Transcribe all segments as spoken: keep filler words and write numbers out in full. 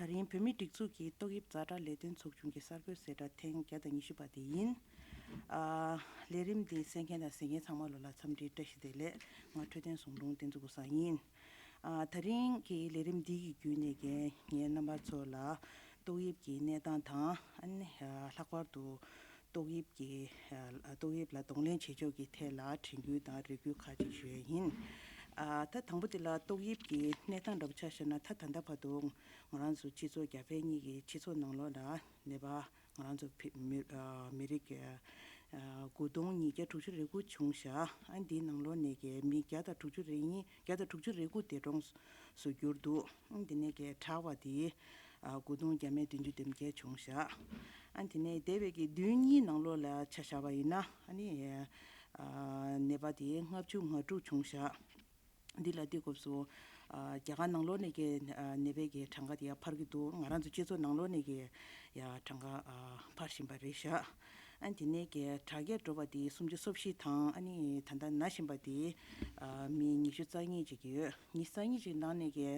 ད་རིང་བོད་མིའི་སྒྲིག་འཛུགས་ཀྱི་ཏོག་དབྱིབས་ཛ་དྲག་ལས་དོན་ཚོགས་ཆུང་གི་གསར་འགོད་གསལ་བསྒྲགས་ཐེངས་བརྒྱ་དང་ཉི་ཤུ་པ་དེ་ཡིན། ཨ། ལས་རིམ་འདི་གསན་མཁན་དང་གཟིགས་མཁན་ཚང་མ་ལོ་ལ་འཚམས་འདྲི་བཀྲ་ཤིས་བདེ་ལེགས། ང་འཕྲོད་བསྟེན་ཟུང་དྲུང་བསྟན་འཛིན་ཀུན་བཟང་ཡིན། ཨ། ད་རིང་གི་ལས་རིམ་འདི་གི་བརྒྱུད་ནས་ཀྱི་ངས་རྣམ་པ་ཚོ་ལ་ཏོག་དབྱིབས་ཀྱི་གནས་སྟངས་དང་། ཨ་ནི་ལྷག་པར་དུ་ཏོག་དབྱིབས་ཀྱི་ཨ་ཏོག་དབྱིབས་ལ་གདོང་ལེན་བྱེད་ཕྱོགས་ཀྱི་ཐད་ལ་དྲན་སྐུལ་དང་རེ་སྐུལ་ཁག་ཅིག་ཞུ་ཡས་ཡིན། ཨ། ད་དང་པོ་དེ་ལ་ཏོག་དབྱིབས་ཀྱི་གནས་སྟངས་འདྲ་པོ་ཆ་བཞག་ན། ད་ད་ལྟ་བར་དུ་ང་རང་ཚོ་སྤྱི་ཚོགས་རྒྱ་བལ་གཉིས་ཀྱི་སྤྱི་ཚོགས་ནང་ལོགས་ལ་ནད་པ་ང་རང་ཚོ་བི་མི་ཨ་མི་རིགས་ཀྱི་ཨ་དགུ་སྟོང་ཉིས་བརྒྱ་དྲུག་ཅུ་རེ་དགུ་བྱུང་བཞག་ཨ། འདིའི་ནང་ལོགས་ནས་ཀྱི་མི་བརྒྱ་དང་དྲུག་ཅུ་རེ་གཉིས། བརྒྱ་དང་དྲུག་ཅུ་རེ་དགུ་འདས་གྲོངས་སུ་གྱུར་འདུག་ཨ། འདི་ནས་ཀྱི་དྲག་པ་དེ་ཨ་དགུ་སྟོང་བརྒྱ་མེད་བདུན་ཅུ་དོན་བརྒྱད་བྱུང་བཞག་ཨ། འདི་ནས་འདས་པའི་གི་བདུན་གཉིས་ནང་ལོགས་ལ་ཆ་བཞག་པ་ཡིན་ན། ཨ་ནི་ཨ་ནད་པ་དེ་ལྔ་བཅུ་ང་དྲུག་བྱུང་བཞག་འདི་ལ་དུས་སྐབས་སུ་ཨ་རྒྱ་གར་ནང་ལོགས་ནས་ཀྱི་ཨ་ནད་པའི་གི་གྲངས་ཀ་དེ་ཡར་འཕར་གྱི་འདུག་ང་རང་ཚོ་སྤྱི་ཚོགས་ནང་ལོགས་ནས་ཀྱི་ཡ་གྲངས་ཀ་ཨ་འཕར་བཞིན་པ་རེད་ཤག་ཨ། དེ་ནས་ཀྱི་དྲག་སྐྱེད་འགྲོ་བ་དེ་སུམ་ཅུ་སོ་བཞི་དང་། ཨ་ནི་ད་ལྟ་ན་བཞིན་པ་དེ་ཨ་མི་ཉི་ཤུ་རྩ་གཉིས་ཅིག་ཡོད། ཉི་ཤུ་རྩ་གཉིས་ཅིག་ནང་ནས་ཀྱི་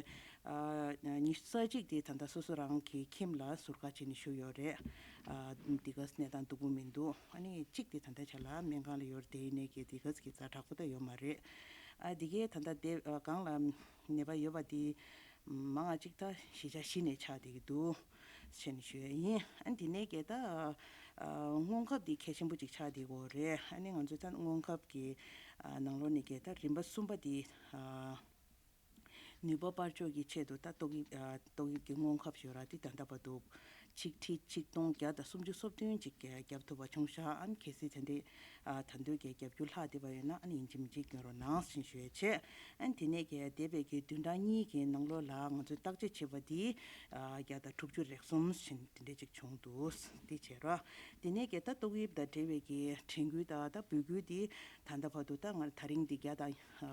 ཨ་ཉི་ཤུ་རྩ་གཅིག་དེ་ད་ལྟ་སོ་སོ་རང་གི་ཁྱིམ་ལ་ཟུར་བཀག་བྱས་ནས་བཞུགས་ཡོད་རེད། ཨ། འདི་ག་གནས་སྟངས་སྡུག་པོ་མི་འདུག་ཨ་ནི་གཅིག་དེ་ད་ལྟ་ཆ་ལ་སྨན་ཁང་ལ་ཡོད་རེད། དེ་ཡིན་ནའི་ཀྱི་འདི་ག་གི་ཛ་དྲག་པོ་ད་ཡོད་མ་རེད། ཨ། འདི་གའི་ད་ལྟ་དེ་ཨ་སྒང་ལ་ནད་པ་ཡོད་པ་དེ་མང་བ་གཅིག་ད་གཞིས་ཆགས་བཞི་ནས་ཆགས་བསྡད་ཀྱི་འདུག་ཟེར་ནས་ཞུ་ཡ་ཡིན། ཨ། འདི་ནས་ཀྱི་ད་ཨ་སྔོན་ཁབ་འདི་གལ་ཆེན་པོ་གཅིག་ཆགས་བསྡད་ཀྱི་ཡོད་རེད། ཨ་ནི་ང་ཚོས་ད་སྔོན་ཁབ་ཀྱི་ཨ་ནང་ལོགས་ནས་ཀྱི་ད་རིམ་པ་གསུམ་པ་འདི་ཨ་ནུས་པ་སྤར་ཕྱོགས་ཀྱི་ཆེད་དུ་ད་ཏོག་དབྱིབས་ཨ་ཏོག་དབྱིབས་ཀྱི་སྔོན་ཁབ་ཞོ་ར་འདི་ད་ལྟ་བར་དུ་ཆིག་ཁྲི་ཆིག་སྟོང་བརྒྱ་དང་སུམ་ཅུ་སོ་བདུན་ཅིག་བརྒྱབ་ཐུབ་པ་བྱུང་ཤག་ཨ་ནི་གལ་སྲིད་དེ་འདྲའི་ཨ་ད་འདོད་ཀྱི་བརྒྱབ་རྒྱུ་ལྷག་བསྡད་པ་ཡོད་ན། ཨ་ནི་ཡིན་གཅིག་མིན་གཅིག་སྐྱོན་རོགས་གནང་ཞེས་ཞུ་ཡས་བྱས། ཨ་ནི་དེ་ནས་ཀྱི་འདས་པའི་གི་བདུན་ཕྲག་གཉིས་ཀྱི་ནང་ལོགས་ལ་ང་ཚོས་བརྟག་དཔྱད་བྱས་པ་འདི་ཨ་བརྒྱ་དང་དྲུག་ཅུ་རེ་གསུམ་ཞིག་དེ་འདྲས་ཅིག་བྱུང་འདུག་འདི་བྱས་རོགས། དེ་ནས་ཀྱི་ད་ཏོག་དབྱིབས་དང་འབྲེལ་བའི་གི་དྲན་སྐུལ་དང་ད་འབོད་སྐུལ་འདི་ད་ལྟ་བར་དུ་ད་ང་ད་རིང་འདི་བརྒྱ་དང་ཨ་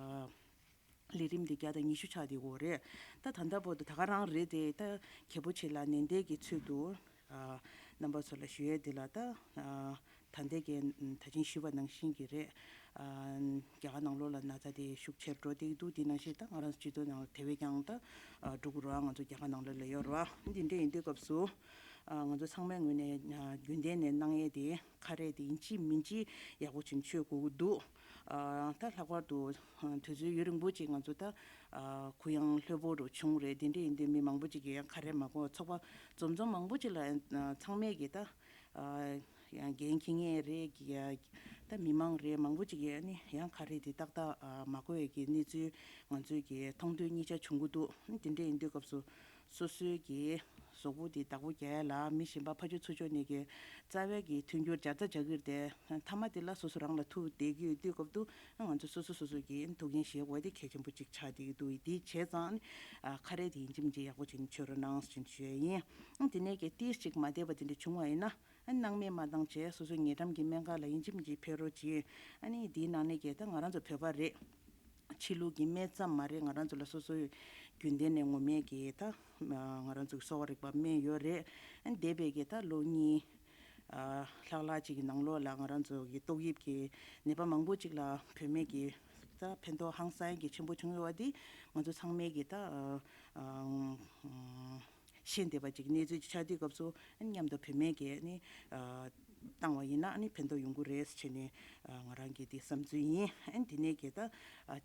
ལས་རིམ་འདི་བརྒྱ་དང་ཉི་ཤུ་ཆགས་བསྡད་ཡོད་རེད། ད་ད་ལྟ་བར་དུ་ད་ག་རང་རེད་དེ། ད་གལ་པོ་ཆེ་ལ་ནན་ཏན་གྱི་ཚུལ་དུ་ཨ་རྣམ་པ་ཚོ་ལ་ཞུ་ཡས་འདི་ལ། ད་ཨ་ད་ལྟའི་གི་ད་ཅིང་ཞུས་པ་ནང་བཞིན་གྱི་རེད། ཨ་རྒྱ་གར་ནང་ལོགས་ལ་ན་ཚ་དེ་ཤུགས་ཆེར་འགྲོ་བསྡད་ཀྱི་འདུག་དེ་ནང་བཞིན་ད་ང་རང་ཚོ་སྤྱི་ཚོགས་ནང་ལ་དེ་བས་ཀྱང་ད་ཨ་འགྲོ་གི་རེད་བ། ང་ཚོ་རྒྱ་གར་ནང་ལོགས་ལ་ཡོད་རེད་བ། འདི་འདྲ་ཡིན་དུས་སྐབས་སུ་ཨ་ང་ཚོ་ཚང་མའི་ངོས་ནས་ཨ་རྒྱུན་ལྡན་ནས་གནང་ཡས་དེ་ཁ་རས་དེ་ཡིན་གཅིག་མིན་གཅིག་ཡག་པོ་ཅིག་མཆོད་དགོས་ཀྱི་འདུག་ཨ་ད་ལྷག་པར་དུ་ཨ་དུས་ཚོད་ཡུན་རིང་པོ་ཅིག་ང་ཚོ་ད་ཨ་གུ་ཡངས་ལྷོད་པོ་རུ་བྱུང་རེད། དེ་འདྲ་ཡིན་དུས་མི་མང་པོ་ཅིག་གིས་ཡང་ཁ་རས་མ་གོན། ཚོགས་པ་འཛོམས་འཛོམས་མང་པོ་ཅིག་ལ་ཨ་ཚང་མས་ཀྱིས་ད་ཨ་ཡང་འགན་འཁྱེར་མཁན་རེད། ཀྱི་ད་མི་མང་རེད། མང་པོ་ཅིག་གིས་ཨ་ནི་ཡང་ཁ་རས་དེ་ཏག་ཏག་ཨ་མ་གོན་ཡས་ཀྱི་གནས་ཚུལ་ང་ཚོས་ཀྱིས་མཐོང་ཐོས་གཉིས་ཆ་བྱུང་གི་འདུག་དེ་འདྲ་ཡིན་དུས་སྐབས་སུ་སོ་སོའི་གི་གཟུགས་པོ་དེ་བདག་པོ་རྒྱག་ཡ་ལ་མི་གཞན་པ་ཕར་ཕྱོགས་ཚུར་ཕྱོགས་ནས་ཀྱི་རྩ་བའི་གི་མཐུན་འགྱུར་སྦྱར་རྩ་རྒྱག་གི་རེད་དེ། མཐའ་མ་དེ་ལ་སོ་སོ་རང་ལ་ཐུག་བསྡད་ཀྱི་ཡོད་དུས་སྐབས་དུ་ང་ཚོ་སོ་སོ་སོ་སོ་གི་ཐུགས་འགན་བཞེས་དགོས་དེ་གལ་ཆེན་པོ་གཅིག་ཆགས་བསྡད་ཀྱི་འདུག་དེ་བྱས་ཙང་ཨ་ཁ་རས་དེ་ཡིན་གཅིག་མིན་གཅིག་ཡག་པོ་བྱས་ནས་མཆོད་རོགས་གནང་ཞེས་ཞུ་ཡ་ཡིན། དེ་ནས་ཀྱི་ཏིས་གཅིག་མ་བསྡད་པ་དེ་འདྲ་བྱུང་བ་ཡིན་ན། ཨ་སྣང་མེད་མ་བཏང་བྱས་སོ་སོའི་ཉེ་འགྲམ་གྱི་སྨན་ཁང་ལ་ཡིན་གཅིག་མིན་གཅིག་ཕེབས་རོགས་གྱིས། ཨ་ནི་དེའི་ནང་ནས་ཀྱི་ད་ང་རང་ཚོ་བོད་པ་རེད། ཕྱི་ལུགས་ཀྱི་སྨན་ཙམ་མ་རེད། ང་རང་ཚོ་ལ་སོ་སོའི་རྒྱུན་ལྡན་ནས་ངོ་མས་ཀྱི་ད་ང་རང་ཚོ་གི་གསོ་བ་རིག་པ་སྨན་ཡོད་རེད། ཨ་ནི་འདས་པའི་གི་ད་ལོ་གཉིས་ལྷག་ལྷག་ཅིག་གི་ནང་ལོགས་ལ་ང་རང་ཚོ་གི་ཏོག་དབྱིབས་ཀྱི་ནད་པ་མང་པོ་ཅིག་ལ་བོད་སྨན་གྱི་ད་ཕན་ཐོགས་ཧང་སང་གི་ཆེན་པོ་བྱུང་ཡོད་པ་འདི་ང་ཚོ་ཚང་མས་ཀྱི་ད་ཤེས་བསྡད་པ་ཅིག་གནས་ཚུལ་ཅིག་ཆགས་དུས་སྐབས་སུ་མཉམ་དུ་བུད་མེད་ཀྱིས་ནི་བཏང་བ་ཡིན་ན་ནི་ཕན་ཐོགས་ཡོང་གི་རེད་ཟེར་ནས་ང་རང་གི་དེ་བསམ་ཚུལ་ཡིན། ཨ་ནི་དེ་ནས་ཀྱི་ད་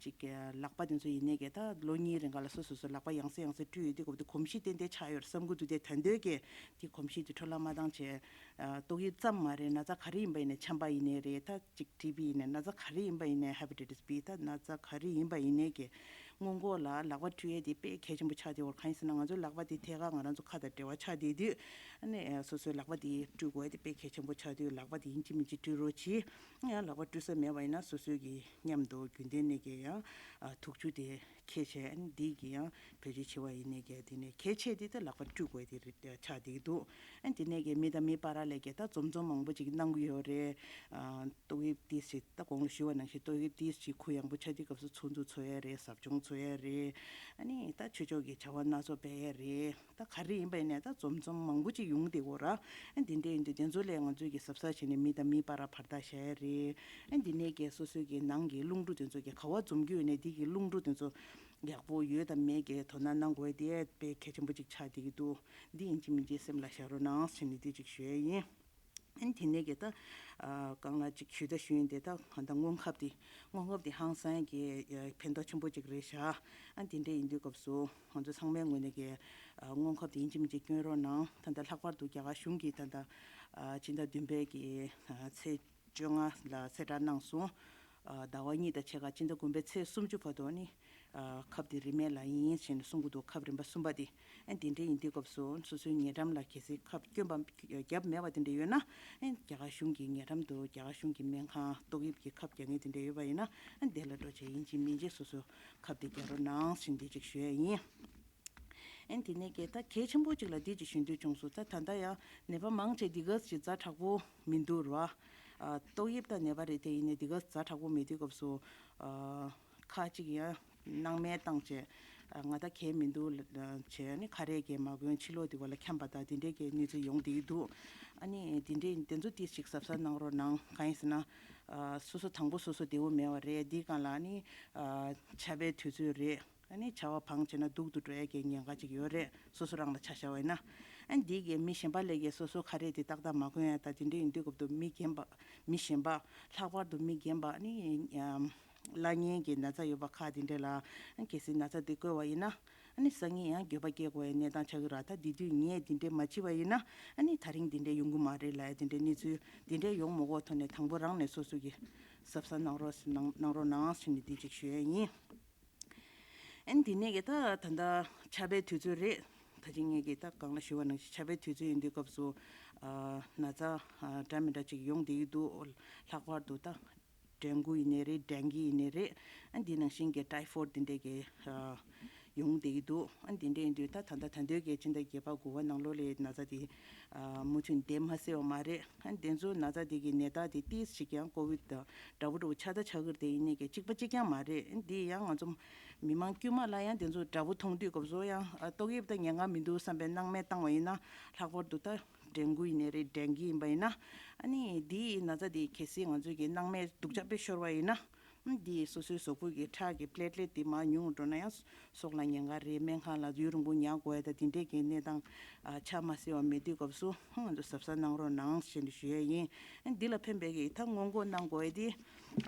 ཅིག་ལག་པ་དེ་ཚོ་ཡིན་ནས་ཀྱི་ད་ལོ་གཉིས་རིང་ག་ལ་སོ་སོ་སོ་ལག་པ་ཡང་སེ་ཡང་སེ་བཀྲུས་ཡོད་དུས་སྐབས་དུ་གོམས་གཤིས་ཏན་ཏན་ཆགས་ཡོད་རེད་བསམ་གི་འདུག་དེ་ད་འདོད་ཀྱི་དེ་གོམས་གཤིས་དེ་འཕྲོ་བརླག་མ་བཏང་བྱས། ཏོག་དབྱིབས་ཙམ་མ་རེད། ན་ཚ་ག་རེ་ཡིན་པ་ཡིན་ནའི་ཆམ་པ་ཡིན་ནའི་རེད། ད་ཅིག་ཊི་བི་ཡིན་ནའི་ན་ཚ་ག་རེ་ཡིན་པ་ཡིན་ནའི་ཧེ་པ་ཊའི་ཊི་སི་བི་ད་ན་ཚ་ག་རེ་ཡིན་པ་ཡིན་ནའི་གི་སྔོན་འགོག་ལ་ལག་པ་བཀྲུ་ཡས་དེ་དཔེ་གལ་ཆེན་པོ་ཆགས་བསྡད་ཡོད་རེད། གང་ཡིན་ཟེར་ན་ང་ཚོའི་ལག་པ་དེ་ཐད་ཀར་ང་རང་ཚོ་ཁ་དང་འབྲེལ་བ་ཆགས་བསྡད་དུས་ཨ་ནི་སོ་སོའི་ལག་པ་དེ་བཀྲུ་དགོས་ཡས་དེ་དཔེ་གལ་ཆེན་པོ་ཆགས་དུས་ལག་པ་དེ་ཡིན་གཅིག་མིན་གཅིག་བཀྲུ་རོགས་གྱིས། ཡང་ལག་པ་བཀྲུ་ས་མེད་པ་ཡིན་ན་སོ་སོའི་གི་མཉམ་དུ་རྒྱུན་ལྡན་ནས་ཀྱི་ཡང་ཨ་ཐུག་ཆུ་དེ་ཁྱེར་བྱས། ཨ་ནི་འདི་གི་ཡང་བེད་སྤྱོད་བྱེད་པ་ཡིན་ནའི་གི་དེ་ནས་གལ་ཆེ་དེ་ད་ལག་པ་བཀྲུ་དགོས་དེ་རེད་ཆགས་བསྡད་ཀྱི་འདུག་ཨ་ནི་དེ་ནས་གི་མི་དང་མི་བར་ལ་གི་ད་འཛོམས་འཛོམས་མང་པོ་ཅིག་གནང་གི་ཡོད་རེད། ཨ་ཏོག་དབྱིབས་ཏིས་ཞིག་ད་གོང་ལ་ཞུས་པ་ནང་བཞིན་ཏོག་དབྱིབས་ཏིས་ཞིག་གུ་ཡངས་པོ་ཆགས་དུས་སྐབས་སུ་ཚོགས་འདུ་ཚོགས་ཡས་རེད། ཟབ་སྦྱོང་ཚོགས་ཡས་རེད། ཨ་ནི་ད་ཆོས་ཕྱོགས་ཀྱི་བྱ་བ་སྣ་ཚོགས་སྤེལ་ཡས་རེད། ད་ག་རེ་ཡིན་པ་ཡིན་ནའི་ད་འཛོམས་འཛོམས་མང་པོ་ཅིག་ཡོང་བསྡད་ཡོད་ར། ཨ་འདི་འདྲ་ཡིན་དུས་དེ་ཚོ་ལས་ང་ཚོས་ཀྱི་གཟབ་གཟབ་བྱས་ནས་མི་དང་མི་བར་བར་ཐག་བཞག་ཡ་རེད། ཨ་འདི་ནས་ཀྱི་སོ་སོའི་གི་ནང་གི་རླུང་འབྲུ་དེ་ཚོ་གི་ག་བ་འཛོམས་རྒྱུ་ཡོད་ནའི་འདི་གི་རླུང་འབྲུ་དེ་ཚོ་ ཡག་པོ་ཡོད་དམ་མེད་ཀྱི་དོ་སྣང་གནང་དགོས་དེ་དཔེ་གལ་ཆེན་པོ་ཅིག་ཆགས་བསྡད་ཀྱི་འདུག་འདི་ཡིན་གཅིག་མིན་གཅིག་སེམས་ལ་བཞག་རོགས་གནང་ཟེར་ནས་འདི་ཅིག་ཞུ་ཡས་ཡིན། ཨན་དེ་ནས་ཀྱི་ད་ཨ་གང་ལ་ཅིག་ཞུས་ད་ཞུས་ཡིན་དེ། ད་ད་སྔོན་ཁབ་དེ་སྔོན་ཁབ་དེ་ཧང་སང་གི་ཕན་ཐོགས་ཆེན་པོ་ཅིག་རེད་ཤག་ཨན་དེ་འདྲ་ཡིན་དུས་སྐབས་སུ་ང་ཚོ་ཚང་མའི་ངོས་ནས་ཀྱི་ཨ་སྔོན་ཁབ་དེ་ཡིན་གཅིག་མིན་གཅིག་སྐྱོན་རོགས་གནང་། ད་ད་ལྷག་པར་དུ་རྒྱ་གར་གཞུང་གིས་ད་ད་ཨ་སྤྱི་ཟླ་བདུན་པའི་གི་ཨ་ཚེས་བཅོ་ལྔ་ལ་གསལ་བསྒྲགས་གནང་སོང་། ཨ་ཟླ་བ་གཉིས་དང་ཕྱེད་ཀ་སྤྱི་ཟླ་དགུ་པའི་ཚེས་སུམ་ཅུ་བར་དུ་ནི་ཨ་ཁབ་དེ་རིན་མེད་ལ་ཡིན་ཞེས་ནས་གསུང་གི་འདུག་ཁབ་རིམ་པ་གསུམ་པ་དེ། ཨ་དེ་འདྲ་ཡིན་དུས་སྐབས་སུ་སོ་སོའི་ཉེ་འགྲམ་ལ་གལ་སྲིད་ཁབ་སྐྱོན་པ་བརྒྱབ་མེད་པ་དེ་འདྲ་ཡོད་ན། ཨ་རྒྱ་གར་གཞུང་གི་ཉེ་འགྲམ་དུ་རྒྱ་གར་གཞུང་གི་སྨན་ཁང་ཏོག་དབྱིབས་ཀྱི་ཁབ་རྒྱག་མཁན་དེ་འདྲ་ཡོད་པ་ཡིན་ན། ཨ་དེ་ལ་འགྲོ་བྱས་ཡིན་གཅིག་མིན་གཅིག་སོ་སོ་ཁབ་དེ་རྒྱག་རོགས་གནང་ཞེས་འདི་ཅིག་ཞུ་ཡ་ཡིན། ཨན་དེ་ནས་ཀྱི་ད་གལ་ཆེན་པོ་ཅིག་ལ་འདི་ཅིག་ཞུ་འདོད་བྱུང་སོང་། ད་ད་ལྟ་ཡང་ནད་པ་མང་ཆེ་འདི་ག་ཅིག་ཛ་དྲག་པོ་མི་འདུག་ར། ཨ་ཏོག་དབྱིབས་ད་ནད་པ་རེད་དེ་ཡིན་ནའི་འདི་ག་ཛ་དྲག་པོ་མེད་དུས་སྐབས་སུ་ཨ་ཁ་ཅིག་ཡང་སྣང་མེད་བཏང་བྱས། ཨ་ང་ད་གལ་མི་འདུག་ལ་བྱས་ནས་ཁ་རས་ཀྱི་མ་གོན་ཕྱི་ལོགས་འདི་བ་ལ་འཁྱམ་པ་དང་དེ་འདྲས་ཀྱི་གནས་ཚུལ་ཡོང་བསྡད་ཀྱི་འདུག་ཨ་ནི་དེ་འདྲས་དེ་ཚོ་ཏིས་ཅིག་གཟབ་གཟབ་གནང་རོགས་གནང་། གང་ཡིན་ཟེར་ན་ཨ་སོ་སོ་དང་པོ་སོ་སོ་བདེ་བོ་མེད་པ་རེད། འདི་སྒང་ལ་ཨ་ནི་ཨ་ཆར་པའི་དུས་ཚོད་རེད། ཨ་ནི་ཆར་པ་བངས་བྱས་ན་སྡུག་ཏུ་འགྲོ་ཡ་གི་ཉེན་ཁ་ཅིག་ཡོད་རེད། སོ་སོ་རང་ལ་ཆ་བཞག་པ་ཡིན་ན། ཨ་འདི་གི་མི་གཞན་པ་ལས་ཀྱི་སོ་སོ་ཁ་རས་དེ་ཏག་ཏག་མ་གོན་ཡ་ད་དེ་འདྲ་ཡིན་དུས་སྐབས་དུ་མི་རྒན་པ་མི་གཞན་པ་ལྷག་པར་དུ་མི་རྒན་པ་ཨ་ནི་ཨམ་བླ་གཉན་གྱི་ན་ཚ་ཡོད་པ་ཁག་དེ་འདྲ་ལ་ཨ་གལ་སྲིད་ན་ཚ་དེ་བཀོལ་བ་ཡིན་ན། ཨ་ནི་སང་ཉིན་ཡང་འགྱོད་པ་སྐྱེ་དགོས་པའི་གནས་སྟངས་ཆགས་ཀྱི་ར། ད་དེ་དུས་ངས་དེ་འདྲ་མ་བྱས་པ་ཡིན་ན་ཨ་ནི་ད་རིང་དེ་འདྲ་ཡོང་གི་མ་རེད་ལབ་ཡ་དེ་འདྲ་གནས་ཚུལ་དེ་འདྲ་ཡོང་མ་དགོས་ཐོག་ནས་དང་པོ་རང་ནས་སོ་སོ་གི་གཟབ་གཟབ་གནང་རོགས་གནང་གནང་རོགས་གནང་ཟེར་ནས་འདི་ཅིག་ཞུ་ཡ་ཡིན། ཨན་དེ་ནས་ཀྱི་ད་ད་ལྟ་ཆར་པའི་དུས་ཚོད་རེད། ད་ཅི་ངས་ཀྱི་ད་གང་ལ་ཞུ་བ་ནང་བཞིན་ཆར་པའི་དུས་ཚོད་ཡིན་དུས་སྐབས་སུ་ཨ་ན་ཚ་ཨ་འདྲ་མི་འདྲ་ཅིག་ཡོང་བསྡད་ཀྱི་འདུག་ལྷག་པར་དུ་ད་ཌེང་གུ་ཡིན་ནའི་རེད། ཌེང་གི་ཡིན་ནའི་རེད། ཨ་འདི་ནང་བཞིན་གྱི་ཊའི་ཕོཌ་འདི་འདྲས་ཀྱི་ཨ་ཡོང་བསྡད་ཀྱི་འདུག་ཨ་འདི་འདྲས་ཡིན་དུས་ད་ད་ལྟ་ད་ལྟའི་གི་སྤྱི་ཟླ་བརྒྱད་པ་དགུ་པ་ནང་ལོགས་ལ་ན་ཚ་འདི་ཨ་མུ་མཐུད་བསྡད་མ་སྲིད་པ་མ་རེད། ཨ་འདི་ཚོ་ན་ཚ་འདི་གི་ནད་རྟགས་འདི་ཏིས་ཞིག་ཀྱང་ཀོ་བིཌ་དང་འདྲ་པོ་འདྲ་པོ་ཆགས་ད་ཆགས་ཀྱི་རེད་དེ་ཡིན་ནའི་གི་གཅིག་པ་གཅིག་རྐྱང་མ་རེད། ཨ་འདི་ཡང་ང་ཚོ་མི་མང་དཀྱུས་མ་ལ་ཡང་འདི་ཚོ་འདྲ་པོ་མཐོང་དུས་སྐབས་སུ་ཡང་ཨ་ཏོག་དབྱིབས་ད་ཉེན་ཁ་མི་འདུག་བསམ་པའི་སྣང་མེད་བཏང་བ་ཡིན་ན། ལྷག་པར་དུ་ད་ཌེང་གུ་ཡིན་ནའི་རེད། ཌེང་གི་ཡིན་པ་ཡིན་ན། ཨ་ནི་འདིའི་ན་ཚ་འདི་གལ་སྲིད་ང་ཚོའི་གི་སྣང་མེད་སྡུག་ཅག་དཔེ་ཤོར་བ་ཡིན་ན། ཨ་འདིས་སོ་སོའི་གཟུགས་པོ་གི་ཁྲག་གི་པི་ལེ་ཊི་ལེཊ་འདི་མར་ཉུང་རུ་འགྲོ་ན་ཡང་སྲོག་ལ་ཉེན་ཁ་རེད། སྨན་ཁང་ལ་ཡུན་རིང་པོ་ཉར་དགོས་ཡ་ད་དེ་འདྲས་ཀྱི་གནས་སྟངས་ཨ་ཆགས་མ་སྲིད་པ་མེད་དུས་སྐབས་སུ་ང་ཚོ་གཟབ་གཟབ་གནང་རོགས་གནང་ཞེས་ཞུ་ཡས་ཡིན། ཨ་འདི་ལ་ཕན་པའི་གི་ད་སྔོན་འགོག་གནང་དགོས་ཡ་འདི།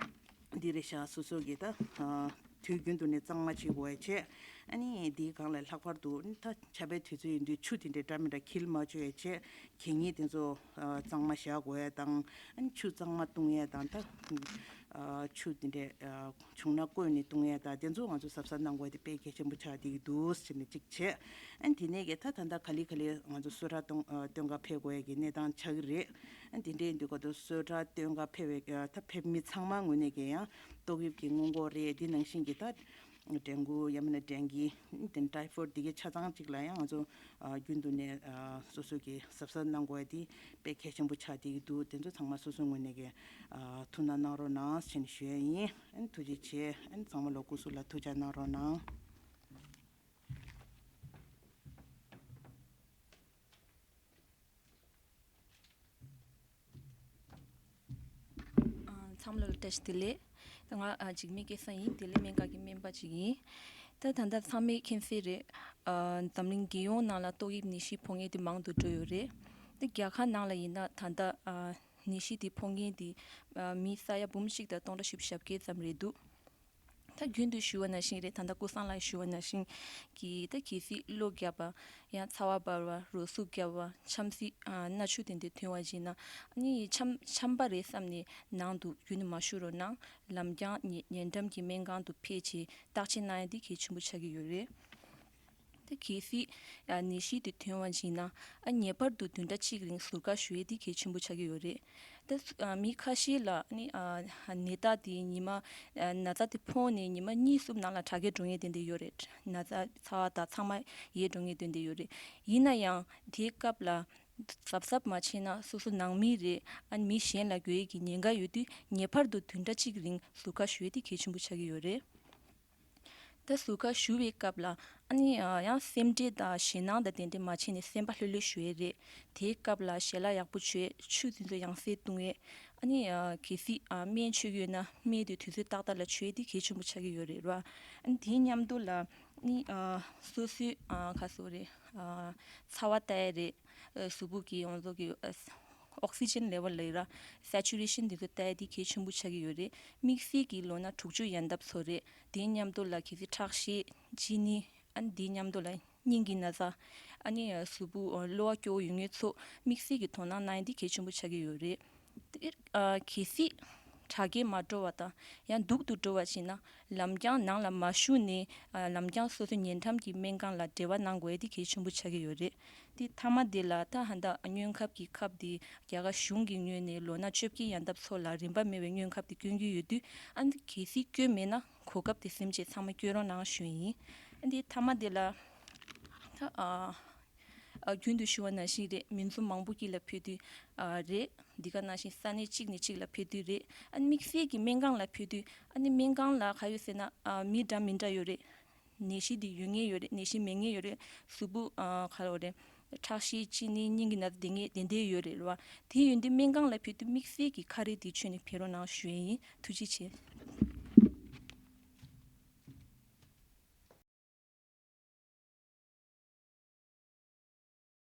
འདི་རེད་ཤག་སོ་སོ་གི་ད་ཨ་དུས་རྒྱུན་དུ་ནས་གཙང་མ་བྱེད་དགོས་ཡ་བྱས། ཨ་ནི་འདིའི་སྒང་ལ་ལྷག་པར་དུ་ད་ཆར་པའི་དུས་ཚོད་ཡིན་དུས་ཆུ་དེ་འདྲའི་འདྲ་མི་འདྲ་འཁྱིལ་མ་བཅུག་ཡ་བྱས། གད་སྙིགས་དེ་ཚོ་ཨ་གཙང་མ་བཞག་དགོས་ཡ་དང་། ཨ་ནི་ཆུ་གཙང་མ་བཏུང་ཡ་དང་། ད་ཨ་ཆུ་དེ་འདྲའི་ཨ་བྱུང་ན་བསྐོལ་ནས་བཏུང་ཡ་དང་། དེ་ཚོ་ང་ཚོ་གཟབ་གཟབ་གནང་དགོས་ཡ་དེ་དཔེ་གལ་ཆེན་པོ་ཆགས་བསྡད་ཀྱི་འདུག་ཟེར་ནས་གཅིག་བྱས། ཨ་ནི་དེ་ནས་གི་ད་ད་ལྟ་ག་ལེ་ག་ལེ་ང་ཚོ་གསོལ་རས་གཏོང་ཨ་སྟོན་ག་ཕེབས་དགོས་ཡ་གི་གནས་སྟངས་ཆགས་ཀྱི་རེད། ཨ་ནི་དེ་འདྲའི་དུས་སྐབས་དུ་གསོལ་རས་སྟོན་ག་ཕེབས་པའི་ཨ་ད་ཕེབས་མི་ཚང་མ་ངོས་ནས་གི་ཡང་ཏོག་དབྱིབས་ཀྱི་སྔོན་འགོག་རེད། དེ་ནང་བཞིན་གྱི་ད་ཌེང་གུ་ཡང་མིན་ན་ཌེང་གི་དེ་ཊའི་ཕོཌ་འདི་གའི་ཆ་ཚང་གཅིག་ལ་ཡང་ང་ཚོ་ཨ་རྒྱུན་དུ་ནས་ཨ་སོ་སོ་གི་གཟབ་གཟབ་གནང་དགོས་ཡ་དེ་དཔེ་གལ་ཆེན་པོ་ཆགས་བསྡད་ཀྱི་འདུག་དེ་ཚོ་ཚང་མ་སོ་སོའི་ངོས་ནས་གི་ཨ་ཐུགས་སྣང་གནང་རོགས་གནང་ཞེས་ཞུ་ཡ་ཡིན། ཨ་ནི་ཐུགས་རྗེ་ཆེ། ཨ་ནི་ཚང་མ་ལོ་སྐུ་གཟུགས་ལ་ཐུགས་ཅག་གནང་རོགས་གནང་། ཨ་ཚང་མ་ལ་བཀྲ་ཤིས་བདེ་ལེགས། ད་ང་ཨ་འཇིགས་མེད་སྐལ་བཟང་ཡིན། བདེ་ལེགས་སྨན་ཁང་གི་སྨན་པ་ཅིག་ཡིན། ད་ད་ལྟ་ཚང་མས་མཁྱེན་གསལ་རེད། ཨ་འཛམ་གླིང་རྒྱལ་ཡོངས་ནང་ལ་ཏོག་དབྱིབས་ནད་གཞི་ཕོག་མཁན་དེ་མང་དུ་འགྲོ་ཡོད་རེད། ད་རྒྱ་གར་ནང་ལ་ཡིན་ན་ད་ལྟ་ཨ་ནད་གཞི་དེ་ཕོག་མཁན་དེ་ཨ་མི་ས་ཡ་འབུམ་གཅིག་དང་སྟོང་ཕྲག་བཞི་བཅུ་ཞེ་བརྒྱད་ཙམ་རེད་འདུག་ད་རྒྱུན་དུ་ཞུ་བ་ནང་བཞིན་རེད། ད་ལྟ་ཀུན་བཟང་ལགས་ཞུ་བ་ནང་བཞིན་གྱི་ད་གལ་སྲིད་གློ་བརྒྱབ་པ། ཡང་ཚ་བ་འབར་བ། རོ་ཟུག་བརྒྱབ་པ། ཆམ་སྲིད་ཨ་སྣ་ཆུ་དེ་འདྲ་ཐོན་པ་བྱས་ན། ཨ་ནི་ཆམ་ཆམ་པ་རེད་བསམ་ནས་ནང་དུ་རྒྱུན་དུ་མ་བཞུགས་རོགས་གནང་། ལམ་རྐྱང་ཉེ་ཉེ་འགྲམ་གྱི་སྨན་ཁང་དུ་ཕེབས་བྱས་བརྟག་དཔྱད་གནང་ཡ་འདི་གལ་ཆེན་པོ་ཆགས་ཀྱི་ཡོད་རེད། ད་གལ་སྲིད་ཨ་ནད་གཞི་དེ་ཐོན་པ་བྱས་ན། ཨ་ངེས་པར་དུ་བདུན་ཕྲག་གཅིག་རིང་ཟུར་བཀག་ཞུ་ཡས་འདི་གལ་ཆེན་པོ་ཆགས་ཀྱི་ཡོད་རེད། ད་ཨ་མི་ཁ་ཤས་ལ་ནི་ཨ་ནད་རྟགས་དེ་ཉི་མ་ཨ་ན་ཚ་དེ་ཕོག་ནས་ཉི་མ་གཉིས་གསུམ་ནང་ལ་དྲག་སྐྱེད་འགྲོ་མཁན་དེ་འདྲ་ཡོད་རེད། ན་ཚ་ཚ་བ་དང་ཚང་མ་ཡལ་འགྲོ་མཁན་དེ་འདྲ་ཡོད་རེད། ཡིན་ན་ཡང་དེའི་སྐབས་ལ་གཟབ་གཟབ་མ་བྱས་ན་སོ་སོ་ནང་མི་རེད། ཨ་མི་གཞན་ལ་འགོས་ཡས་ཀྱི་ཉེན་ཁ་ཡོད་དུས་ངེས་པར་དུ་བདུན་ཕྲག་གཅིག་རིང་ཟུར་བཀག་ཞུ་ཡས་དེ་གལ་ཆེན་པོ་ཆགས་ཀྱི་ཡོད་རེད། ད་ ད་ཟུར་ཁ་བཞུགས་པའི་སྐབས་ལ་ཨ་ནི་ཡང་སེམས་ཁྲལ་དང་ཞེད་སྣང་དང་དེ་འདྲ་མ་བྱས་ནས་སེམས་པ་ལྷོད་ལྷོད་བཞུགས་ཡས་རེད། དེའི་སྐབས་ལ་ཞལ་ལག་ཡག་པོ་མཆོད། ཆུ་དེ་ཚོ་ཡང་སེ་བཏུང་ཡས། ཨ་ནི་གལ་སྲིད་སྨན་མཆོད་ཀྱི་ཡོད་ན་སྨན་དེ་དུས་ཚོད་ཏག་ཏག་ལ་མཆོད་ཡས་དེ་གལ་ཆེན་པོ་ཆགས་ཀྱི་ཡོད་རེད་ར། ཨ་ནི་དེའི་མཉམ་དུ་ལ་ནི་སོ་སོའི་ག་ཟེར་རེད། ཚ་བ་ལྟ་ཡས་རེད། གཟུགས་པོ་གི་ཡོངས་རྫོགས་ཀྱི་oxygen level ལ་ཡོད་ར། saturation དེ་ཚོ་ལྟ་ཡས་དེ་གལ་ཆེན་པོ་ཆགས་ཀྱི་ཡོད་རེད། དམིགས་བསལ་གྱི་ལོ་ན་དྲུག་ཅུ་ཡན་འདབ་ཚོ་རེད། དེའི་མཉམ་དུ་ལ་གལ་སྲིད་ཁྲག་ཤེད། གཅིན་སྙི། ཨ་ནི་དེའི་མཉམ་དུ་ལ་སྙིང་གི་ན་ཚ། ཨ་ནི་གཟུགས་པོ་གློ་བ་སྐྱོ་བོ་ཡོད་མཁན་ཚོ་དམིགས་བསལ་གྱི་དོ་སྣང་གནང་ཡས་དེ་གལ་ཆེན་པོ་ཆགས་ཀྱི་ཡོད་རེད། དེ་གལ་སྲིད་དྲག་སྐྱེད་མ་འགྲོ་བ་དང་ཡང་སྡུག་ཏུ་འགྲོ་བ་བྱས་ན་ལམ་རྐྱང་ནང་ལ་མ་ཞུགས་ནས་ལམ་རྐྱང་སོ་སོའི་ཉེ་འགྲམ་གྱི་སྨན་ཁང་ལ་འབྲེལ་བ་གནང་དགོས་ཡས་དེ་གལ་ཆེན་པོ་ཆགས་ཀྱི་ཡོད་རེད། དེ་མཐའ་མ་དེ་ལ་ད་ཧ་ད་སྨན་ཁབ་ཀྱི་ཁབ་དེ་རྒྱ་གར་གཞུང་གི་ངོས་ནས་ལོ་ན་བཅོ་བརྒྱད་ཡན་འདབ་ཚོ་ལ་རིན་པ་མེད་པའི་སྨན་ཁབ་དེ་སྐྱོན་གྱི་ཡོད་དུས། ཨ་ནི་གལ་སྲིད་སྐྱོན་མེད་ན་གོ་སྐབས་དེ་སེམས་ཅན་ཚང་མ་སྐྱོན་རོགས་གནང་ཞུ་ཡིན། ཨ་ནི་མཐའ་མ་དེ་ལ་ད་ཨ་ཨ་རྒྱུན་དུ་ཞུ་བ་ནང་བཞིན་རེད། མི་ཚོགས་མང་པོ་དཀྱིལ་ལ་ཕེབས་དུས་ཨ་རེད། འདི་ག་ནང་བཞིན་ས་གནས་གཅིག་ནས་གཅིག་ལ་ཕེབས་དུས་རེད། ཨ་ནི་དམིགས་བསལ་གྱི་སྨན་ཁང་ལ་ཕེབས་དུས་ཨ་ནི་སྨན་ཁང་ལ་ག་ཡོད་ཟེར་ན་ཨ་མི་འདྲ་མི་འདྲ་ཡོད་རེད། ནད་གཞི་འདི་ཡོད་མཁན་ཡོད་རེད། ནད་གཞི་མེད་མཁན་ཡོད་རེད། གཟུགས་པོ་ཨ་ག་རེ་རེད། ཁྲག་ཤེད། གཅིན་སྙི། སྙིང་གི་ན་ཚ་དེ་ངས་དེ་འདྲས་ཡོད་རེད་རེད་བ། དེ་ཡོད་དུས་སྨན་ཁང་ལ་ཕེབས་དུས་དམིགས་བསལ་གྱི་ཁ་རས་དེ་མཆོད་ནས་ཕེབས་རོགས་གནང་ཞུ་ཡས་ཡིན། ཐུགས་རྗེ་ཆེ།